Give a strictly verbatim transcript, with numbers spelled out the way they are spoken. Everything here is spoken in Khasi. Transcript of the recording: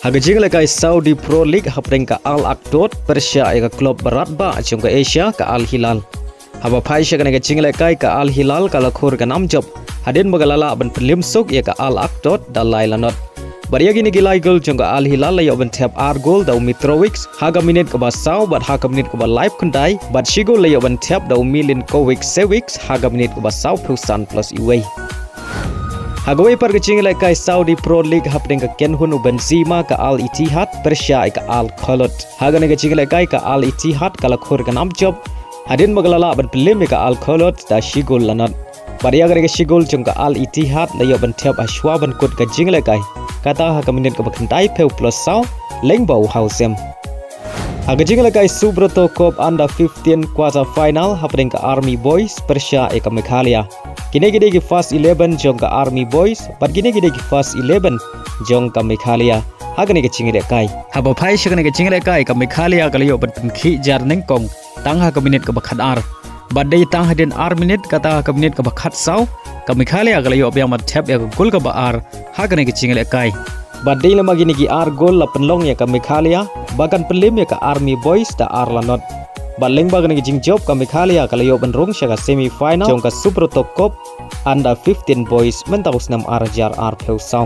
Ha ka jinglehkai Saudi Pro League hapdeng ka Al Akdod pyrshah ïa ka klub baratbah jong ka Asia ka Al Hilal. Haba phai sha kane ka jinglehkai ka Al Hilal ka la khur ka namjop hadien ba ka la lah ban pynliem suk ïa ka Al Akdod da lai lanot. Bad ïa kine ki lai gol jong ka Al Hilal la ïoh ban thep ar gol da u Mitrovic ha ka minit kaba saw bad ha ka minit kaba laiphew khyndai bad shi gol la ïoh ban thep da u Milinkovic Savic ha ka minit kaba sawphew san plus iwei. Ha kawei pat ka jinglehkai Saudi Pro League hapdeng ka kynhun u Benzema ka Al Ittihad pyrshah ïa ka Al Kholood. Ha kane ka jinglehkai ka Al Ittihad ka la khur ka namjop hadien ba ka la lah ban pynliem ïa ka Al Kholood da shi gol lanot. Bad ïa kane ka shi gol jong ka Al Ittihad la ïoh ban thep ha shuwa ban kut ka jinglehkai, kata ha ka minit kaba khyndaiphew plus saw lyngba u Hausem. Ha ka jinglehkai Subroto Cup Under fifteen quarter final hapdeng ka Army Boys pyrshah ïa ka Meghalaya. Kine ki dei ki first eleven jong ka Army Boys bad kine ki dei ki first eleven jong ka Meghalaya ha kane ka jinglehkai. Haba phai sha kane ka jinglehkai ka Meghalaya ka la ïoh ban pynkhih jar nyngkong tang ha ka minit kaba khatar. Bad dei tang hadien ar minit, kata ha ka minit kaba khatsaw ka Meghalaya ka la ïoh biang ban thep ïa ka gol kaba ar ha kane ka jinglehkai. Bad dei lem ma kine ki ar gol la pynlong ïa ka Meghalaya ba kan pynliem ïa ka Army Boys da ar lanot. Bad lyngba kane ka jingjop ka Meghalaya ka la ïoh ban rung sha ka semi final jong ka Subroto Cup Under fifteen Boys mynta u snem ar hajar arphew saw.